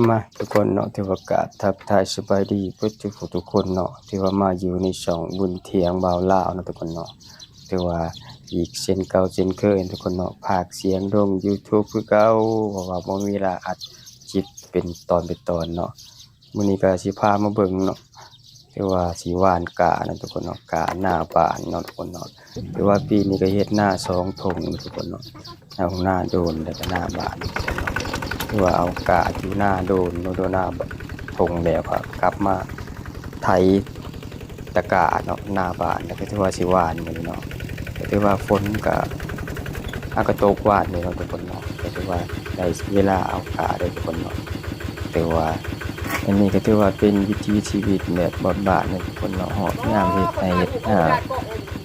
ມາທຸກຄົນເນາະ ຖືວ່າກາບທັກທາຍສະບາຍດີເບິດທຸກຜູ້ທຸກຄົນເນາະ ຖືວ່າມາຢູ່ໃນຊ່ອງບຸນທ່ຽງບ່າວລາວເນາະທຸກຄົນເນາະ ຖືວ່າອີກເຊັ່ນເກົ່າເຊັ່ນເຄີຍທຸກຄົນເນາະ ພາກສຽງລົງ YouTube ຄືເກົ່າ ເພາະວ່າບໍ່ມີເວລາອັດຄລິບເປັນຕອນເປັນຕອນເນາະ. ມື້ນີ້ກໍຊິພາມາເບິ່ງເນາະ ຖືວ່າຊິຫວ່ານກ້າເນາະທຸກຄົນເນາະ ກ້າໜ້າບ້ານເນາະທຸກຄົນເນາະ ຖືວ່າປີນີ້ກໍເຮັດນາສອງທົ່ງເນາະທຸກຄົນເນາະ ທັງນາໂດນ ແລ້ວກໍນາບ້ານເນາະ ຖືວ່າເອົາກ້າຢູ່ນາໂດນເນາະ ໂດນນາທົ່ງແລ້ວກໍກັບມາໄຖຕະກ້າເນາະ ນາບ້ານ ແລ້ວກໍຖືວ່າຊິຫວ່ານມື້ນີ້ເນາະ ກໍຖືວ່າຝົນກໍຫາກໍຕົກຫວ່ານນີ້ເນາະທຸກຄົນເນາະ ກໍຖືວ່າໄດ້ເວລາເອົາກ້າເດີທຸກຄົນເນາະ ຖືວ່າ ອັນນີ້ກໍຖືວ່າເປັນວິຖີຊີວິດແບບບ້ານໆເນາະທຸກຄົນເນາະ ຮອດຍາມເຮັດໄຮ່ເຮັດນາ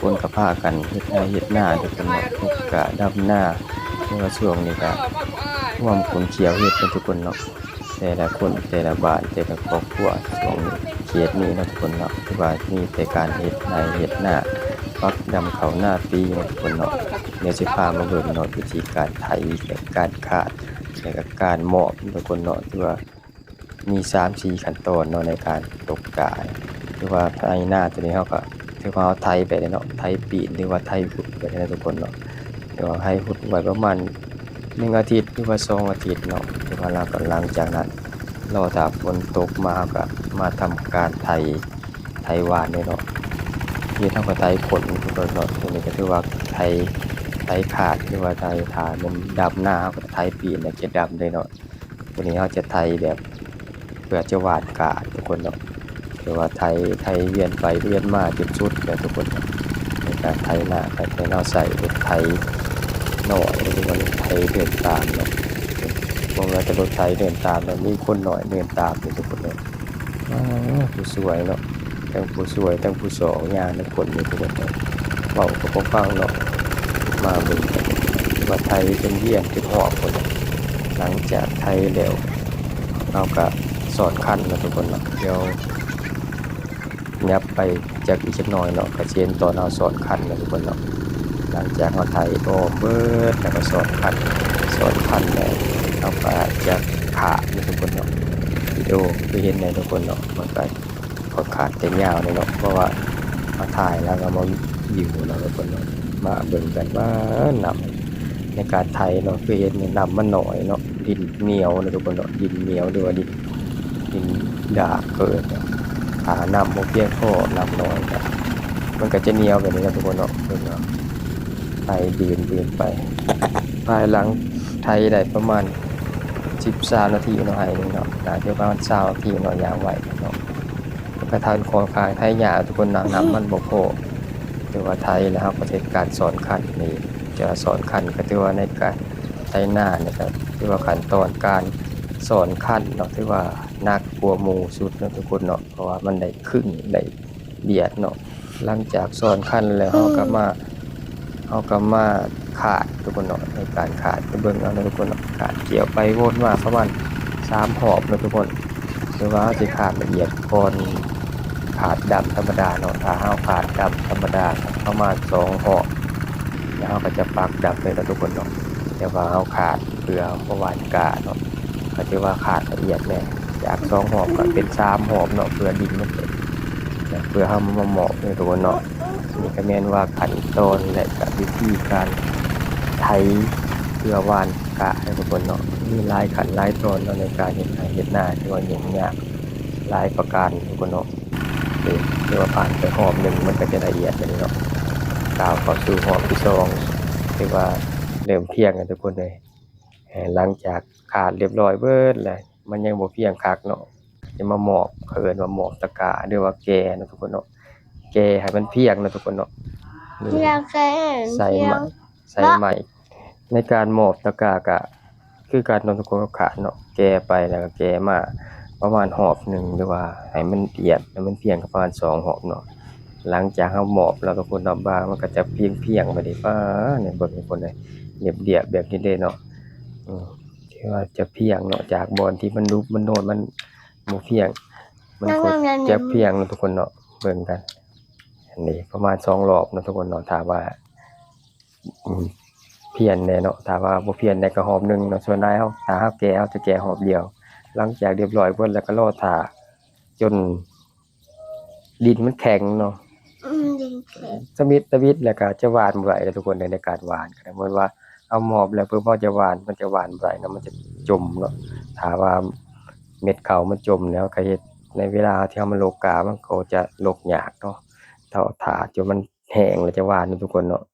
ຄົນກໍພາກັນເຮັດໄຮ່ເຮັດນາທຸກຄົນເນາະ ເຮັດກະດຳນາ ແຕ່ວ່າຊ່ວງນີ້ກໍຮວມຂົນຂຽວເຮັດເນາະທຸກຄົນເນາະ ແຕ່ລະຄົນ ແຕ່ລະບ້ານ ແຕ່ລະຄອບຄົວ ຊ່ວງເຂດນີ້ເນາະທຸກຄົນເນາະ ຖືວ່າມີແຕ່ການເຮັດໄຮ່ເຮັດນາ ປັກດຳເຂົ້ານາປີເນາະທຸກຄົນເນາະ ດຽວຊິພາມາເບິ່ງເນາະ ວິທີການໄຖ ແລະ ການຄາດ ແລະ ກະການໝອບເນາະທຸກຄົນເນາະ ຖືວ່າ ມີສາມສີ່ຂັ້ນຕອນເນາະໃນການຕົກກ້າ ຄືວ່າໄຖນາຕົວນີ້ເຮົາກໍຖືວ່າເຮົາໄຖໄປແລ້ວເນາະ ໄຖປີນ ຫຼືວ່າໄຖຮຸດໄປແລ້ວທຸກຄົນເນາະ ແຕ່ວ່າໃຫ້ຮຸດໄວ້ປະມານໜຶ່ງອາທິດ ຫຼືວ່າສອງອາທິດເນາະ ແຕ່ວ່າລະກໍຫຼັງຈາກນັ້ນລໍຖ້າຝົນຕົກມາ ເຮົາກໍມາທຳການໄຖ ໄຖຫວ່ານເດ້ເນາະ ເຮັດເຮົາກໍໄຖຂົນທຸກຄົນເນາະ ຕົວນີ້ກໍຖືວ່າໄຖ ໄຖຄາດ ຫຼືວ່າໄຖ ຖ້າແມ່ນດຳນາ ເຮົາກໍໄຖປີນ ແລ້ວຈະດຳເດ້ເນາະ. ຕົວນີ້ເຮົາຈະໄຖແບບເພື່ອຈະຫວ່ານກ້າທຸກຄົນເນາະ ແຕ່ວ່າໄຖ ໄຖວຽນໄປວຽນມາຈົນສຸດແລ້ວທຸກຄົນເນາະ ໃນການໄຖນາ ກໍແມ່ນເຮົາໃຊ້ລົດໄຖນ້ອຍ ຫຼືວ່າລົດໄຖເດີນຕາມເນາະ ບໍ່ແມ່ນແຕ່ລົດໄຖເດີນຕາມເນາະ ມີຄົນນ້ອຍເດີນຕາມຢູ່ທຸກຄົນເນາະ ອ້າ ຜູ້ຊ່ວຍເນາະ ທັງຜູ້ຊ່ວຍ ທັງຜູ້ຊອກ ຍ່າງນຳຄົນຢູ່ທຸກຄົນເນາະ ເວົ້າກໍບໍ່ຟັງເນາະ ມາເບິ່ງກັນວ່າໄຖຈົນວຽນຈົນຮອບພຸ້ນແຫຼະ ຫຼັງຈາກໄຖແລ້ວ ເຮົາກະສອດຄັນເນາະທຸກຄົນເນາະ ດຽວຫຍັບໄປຈັກອີກຈັກໜ້ອຍເນາະ ກະຊິເຫັນຕອນເຮົາສອດຄັນເນາະທຸກຄົນເນາະ ຫຼັງຈາກເຮົາໄຖອ້ອມເບິດ ແລ້ວກະສອດຄັນ ສອດຄັນແລ້ວ ເຮົາກະຈະຂາດເນາະທຸກຄົນເນາະ ວິດີໂອຄືເຫັນໃນທຸກຄົນເນາະ ມັນກະ ຂ້ອນຂ້າງຈະຍາວແດ່ເນາະ ເພາະວ່າມາຖ່າຍແລ້ວກໍບໍ່ຢູ່ເນາະທຸກຄົນເນາະ ມາເບິ່ງກັນວ່ານ້ຳໃນການໄຖເນາະ ຄືເຫັນນີ້ນ້ຳມັນໜ້ອຍເນາະ ດິນໜຽວເນາະທຸກຄົນເນາະ ດິນໜຽວ ຫຼືວ່າດິນ ດິນດາກເອີ້ນ ຖ້ານ້ຳບໍ່ພຽງພໍ ນ້ຳໜ້ອຍກໍ ມັນກໍຈະໜຽວແບບນີ້ເນາະທຸກຄົນເນາະ ເບິ່ງເນາະ ໄຖບືນໆໄປ ພາຍຫຼັງໄຖໄດ້ປະມານສິບ ຊາວນາທີເນາະ ໄຮ່ໜຶ່ງເນາະ ໜ້າຈະປະມານຊາວນາທີເນາະ ຢ່າງໄວເນາະ. ກະໄຖຂ້ອນຂ້າງໄຖຍາກທຸກຄົນເນາະ ນ້ຳມັນບໍ່ພໍ ແຕ່ວ່າໄຖແລ້ວເຮົາກໍເຮັດການສອນຄັນນີ້ ຈະສອນຄັນກໍຖືວ່າໃນການໄຖນານີ້ກໍຖືວ່າຂັ້ນຕອນການສອນຄັນເນາະ ຖືວ່າໜັກກວ່າໝູ່ສຸດເນາະທຸກຄົນເນາະ ເພາະວ່າມັນໄດ້ຄຶງໄດ້ບຽດເນາະ ຫຼັງຈາກສອນຄັນແລ້ວເຮົາກໍມາ ເຮົາກໍມາຂາດທຸກຄົນເນາະ ໃນການຂາດ ໄປເບິ່ງເອົາເນາະທຸກຄົນເນາະ ຂາດກ່ຽວໄປວົນມາປະມານສາມຮອບເນາະທຸກຄົນ ຫຼືວ່າເຮົາຊິຂາດລະອຽດກ່ອນຂາດດຳທຳມະດາເນາະ ຖ້າເຮົາຂາດດຳທຳມະດາປະມານສອງຮອບ ແລ້ວເຮົາກໍຈະປັກດຳເລີຍເນາະທຸກຄົນເນາະ ແຕ່ວ່າເຮົາຂາດເພື່ອເອົາມາຫວ່ານກ້າເນາະ ກໍຖືວ່າຂາດລະອຽດແດ່ ຈາກສອງຮອບກໍເປັນສາມຮອບເນາະ ເພື່ອດິນມັນເປັນ ເພື່ອເຮົາມາໝອບເນາະທຸກຄົນເນາະ. ນີ້ກໍແມ່ນວ່າຂັ້ນຕອນ ແລະ ກະວິທີການໄຖເພື່ອຫວ່ານກ້າເນາະທຸກຄົນເນາະ ມີຫຼາຍຂັ້ນຫຼາຍຕອນເນາະ ໃນການເຮັດໄຮ່ເຮັດນາ ຖືວ່າຫຍຸ້ງຍາກຫຼາຍປະການທຸກຄົນເນາະ. ນີ້ຖືວ່າຜ່ານໄປຮອບໜຶ່ງ ມັນກໍຈະລະອຽດແບບນີ້ເນາະ ກ້າວເຂົ້າສູ່ຮອບທີສອງ ຖືວ່າເລີ່ມພຽງແລ້ວທຸກຄົນເອີຍ. ຫຼັງຈາກຂາດລຽບຮ້ອຍເບິດແລ້ວ ມັນຍັງບໍ່ພຽງຄັກເນາະ ຈະມາໝອບ ເຂົາເອີ້ນວ່າໝອບຕະກາ ຫຼືວ່າແກ່ເນາະທຸກຄົນເນາະ ແກ່ໃຫ້ມັນພຽງເນາະທຸກຄົນເນາະ ນີ້ ພຽງແກ່ ໃສ່ໄມ້ ພຽງ ໃສ່ໄມ້ ໃນການໝອບຕະກາກະຄືກັນເນາະທຸກຄົນ ຂາດເນາະ ແກ່ໄປແລ້ວກໍແກ່ມາປະມານຮອບໜຶ່ງ ຫຼືວ່າໃຫ້ມັນອຽດ ໃຫ້ມັນພຽງກໍປະມານສອງຮອບເນາະ. ຫຼັງຈາກເຮົາໝອບແລ້ວທຸກຄົນເນາະ ບາງມັນກໍຈະພຽງໆ ບາດນີ້ ປ້າ ນີ້ເບິ່ງທຸກຄົນເອີຍ ລຽບໆ ແບບນີ້ເດ້ເນາະ ອືມ ຖືວ່າຈະພຽງເນາະ ຈາກບ່ອນທີ່ມັນຫຼຸບມັນໂນນ ມັນບໍ່ພຽງ ມັນກໍຈະພຽງເນາະທຸກຄົນເນາະ ເບິ່ງກັນ ອັນນີ້ປະມານສອງຮອບເນາະທຸກຄົນເນາະ ຖ້າວ່າ ອືມ ພຽງແດ່ເນາະ ຖ້າວ່າບໍ່ພຽງແດ່ກໍຮອບໜຶ່ງເນາະ ສ່ວນຫຼາຍເຮົາ ຖ້າເຮົາແກ່ ເຮົາຈະແກ່ຮອບດຽວ ຫຼັງຈາກຮຽບຮ້ອຍເບິດແລ້ວກໍລໍຖ້າຈົນດິນມັນແຂງເນາະ อืม ดินแข็ง ສະມິດຕະວິດ ແລ້ວກໍຈະຫວ່ານບໍ່ໄດ້ເດ້ທຸກຄົນເດ້. ໃນການຫວ່ານກໍໄດ້ ເໝືອນວ່າເອົາມອບແລ້ວ ເພື່ອເຮົາຈະຫວ່ານ ມັນຈະຫວ່ານບໍ່ໄດ້ເນາະ ມັນຈະຈົມເນາະ. ຖ້າວ່າເມັດເຂົ້າມັນຈົມແລ້ວ ກໍເຮັດໃນເວລາທີ່ເຮົາມາຫຼົກກາ ມັນກໍຈະຫຼົກຍາກເນາະ. ຖ້າ ຖ້າຈົນມັນແຫ້ງແລ້ວຈະຫວ່ານເນາະທຸກຄົນເນາະ.